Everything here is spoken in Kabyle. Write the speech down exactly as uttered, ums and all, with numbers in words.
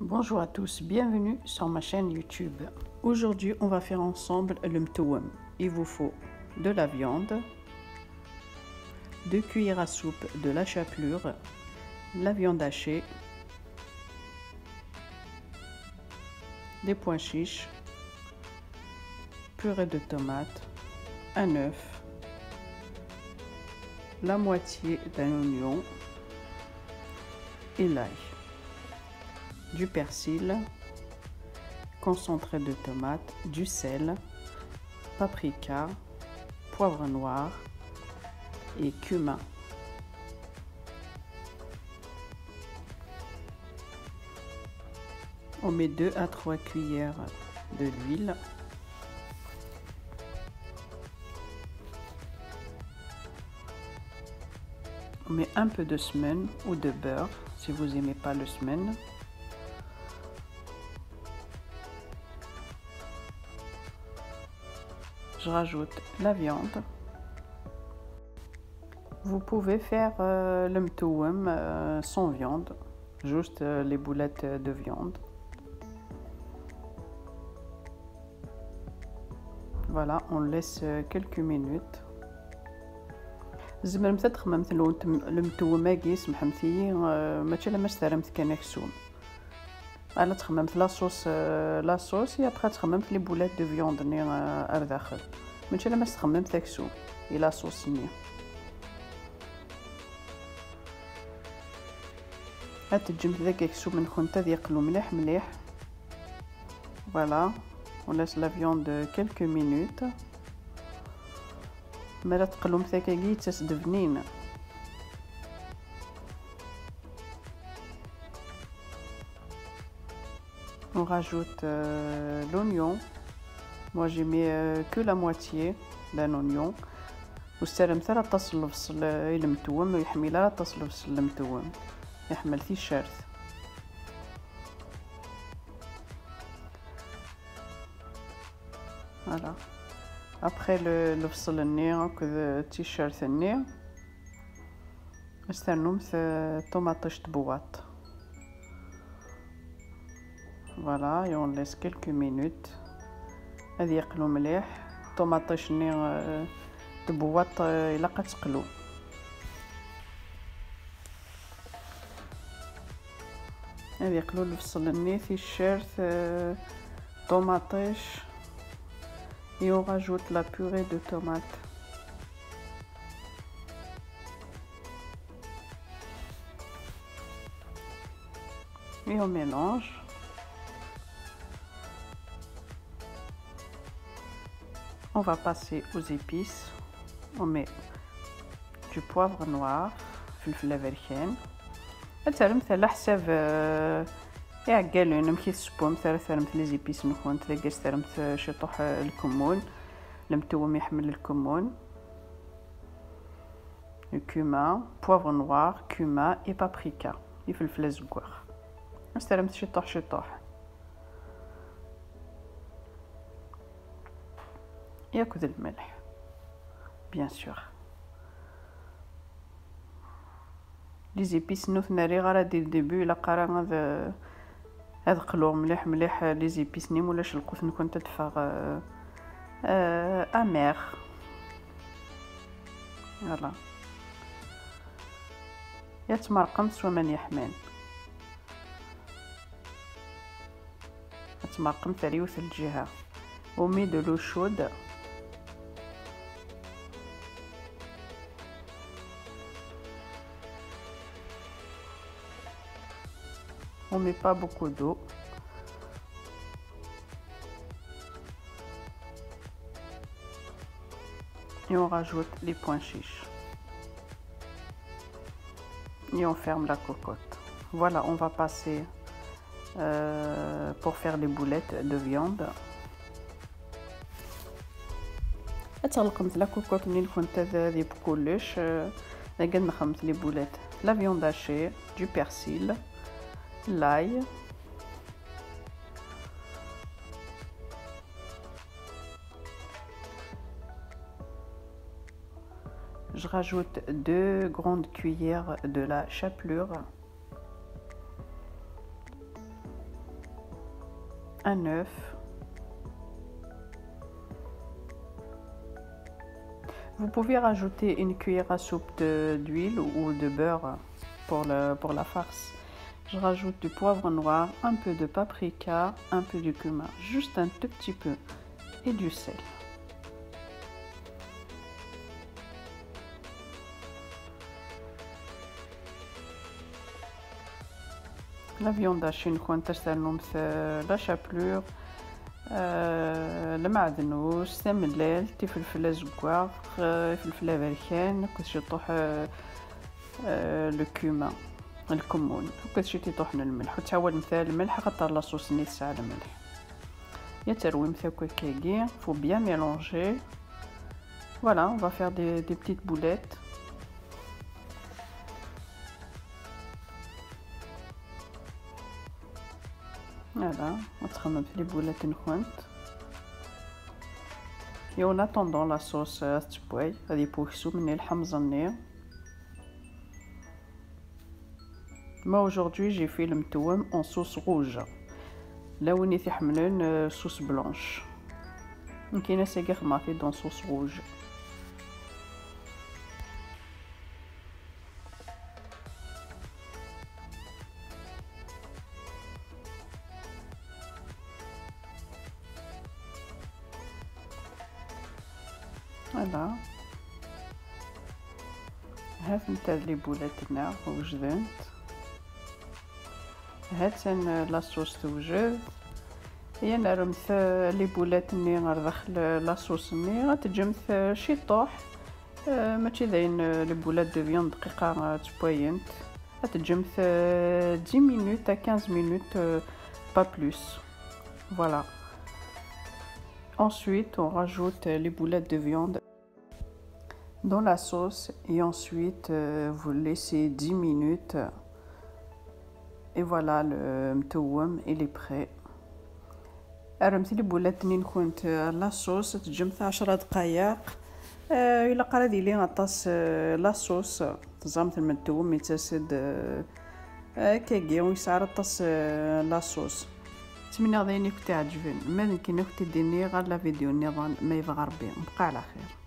Bonjour à tous, bienvenue sur ma chaîne YouTube. Aujourd'hui, on va faire ensemble le mtouem. Il vous faut de la viande, deux cuillères à soupe de la chapelure, la viande hachée, des pois chiches, purée de tomates, un œuf, la moitié d'un oignon et l'ail, du persil, concentré de tomate, du sel, paprika, poivre noir et cumin. On met deux à trois cuillères de l'huile. On met un peu de smen ou de beurre si vous aimez pas le smen. Je rajoute la viande. Vous pouvez faire euh, le mtouem euh, sans viande, juste euh, les boulettes de viande. Voilà, on laisse euh, quelques minutes. Tzemremt ad txemmemt le mtouem-agi, semḥemt-iyi, euh, mačči alamma s-terramt kan aksum. Ala, txemmemt la sauce, euh, la sauce, et après txemmemt les boulettes de viande-nni euh, ar daxel. Mačči alamma s-txemmemt aksum i la sauce-nni. Ad teǧǧemt deg aksum-nkent ad yeqlu mliḥ mliḥ. Voilà, on laisse la viande quelques minutes. Mi ara teqlumt akkagi, yettas-d bnin. On rajoute euh, l'oignon. Moi, j'ai mis euh, que la moitié d'un oignon. Ur tessaremt ara aṭas n lebṣel i lemtewwem, ur yeḥmil ara aṭas n lebṣel lemtewwem. Iḥemmel ticcert. Voilà. Après le, lebṣel-nni akked ticcert-nni, ad s-ternumt euh, ṭumaṭic n tbewwaṭ. Voilà, et on laisse quelques minutes. Ad yeqlu mliḥ. Ṭumaṭic-nni euh, n tbewwaṭ euh, ilaq ad teqlu. Ad yeqlu lebṣel-nni, ticcert, euh, ṭumaṭic. Et on rajoute la purée de tomate. Et on mélange. On va passer aux épices. On met du poivre noir, فلفل أبركان. Ad terremt على حساب euh, iɛeggalen, amek i tessewwemt ara terremt les épices-nkent. Dagi ad terremt euh, ciṭuḥ euh, lkemmun. Lemtewwem iḥemmel lkemmun. Cumin, poivre noir, cumin et paprika. Ifelfel azeggaɣ. Ad terremt ciṭuḥ ciṭuḥ. Akked lmelḥ, bien sûr. Les épices-nni ur ten-rriɣ ara dès le début, ilaq ara ad ad qluɣ mliḥ mliḥ les épices-nni, mulac lqut-nkent ad teffeɣ euh, euh, amère. Voilà. Ad tmerqemt s waman yeḥman. Ad tmerqemt ar yiwet n lǧiha. On met de l'eau chaude. On met pas beaucoup d'eau. Et on rajoute les pois chiches. Et on ferme la cocotte. Voilà, on va passer euh, pour faire les boulettes de viande. Ad tɣelqemt la cocotte-nni-nkent ad yebbi kullec. Euh, dagi ad nxemmet les boulettes. La viande hachée, du persil, l'ail. Je rajoute deux grandes cuillères de la chapelure. un œuf. Vous pouvez rajouter une cuillère à soupe de, d'huile ou de beurre pour le, pour la farce. Je rajoute du poivre noir, un peu de paprika, un peu de cumin, juste un tout petit peu, et du sel. La viande hachée, nkun testernum la chapelure, euh, le maadnous, tamellalt, ifelfel azeggaɣ, euh, ifelfel aberkan, akked ciṭuḥ, euh, euh, le cumin, lkemmun, akked ciṭuḥ n lmelḥ. Ur ttɛawademt ara lmelḥ, axaṭer la sauce-nni tesɛa lmelḥ. Ya terwimt akk akkagi, faut bien mélanger. Voilà, on va faire des, des petites boulettes. Voilà, ad txedmemt les boulettes-nkent. Et en attendant la sauce, euh, ad tewway, ad yeww uksum-nni, lḥemẓ-nni. Moi aujourd'hui j'ai fait le mtewwem en sauce rouge. Lawin i t-iḥemmlen, euh, sauce blanche. Nekk ass-agi xedmeɣ-t-id en sauce rouge. Voilà. Ha-tent-ad les boulettes-nneɣ wejdent. Ha-tt-an la sauce tewjed. Yan rremt, euh, les boulettes-nni ɣer daxel, euh, la sauce-nni. Ad teǧǧemt, euh, ciṭuḥ. Euh, mačči d ayen, euh, les boulettes de viande dqiqa, euh, ttewwayent. Ad teǧǧemt, euh, dix minutes à quinze minutes, euh, pas plus. Voilà. Ensuite, on rajoute les boulettes de viande dans la sauce et ensuite, euh, vous laissez dix minutes. Et voilà, le mtewwem, il est prêt. Rremt les boulettes-nni-nkent la sauce, teǧǧemt ɛecra dqayeq. Euh, ilaq ara ad yili aṭas, euh, la sauce. Teẓramt lmettum yettas-d, euh, akkagi, ur yesɛi ara aṭas, euh, la sauce. Ttmenniɣ d ayen i kent-iɛeǧben. Ma d nekkini ad kent-id-iniɣ ɣer la vidéo nniḍen, ma yebɣa Rebbi. Nbqa ɛla xir.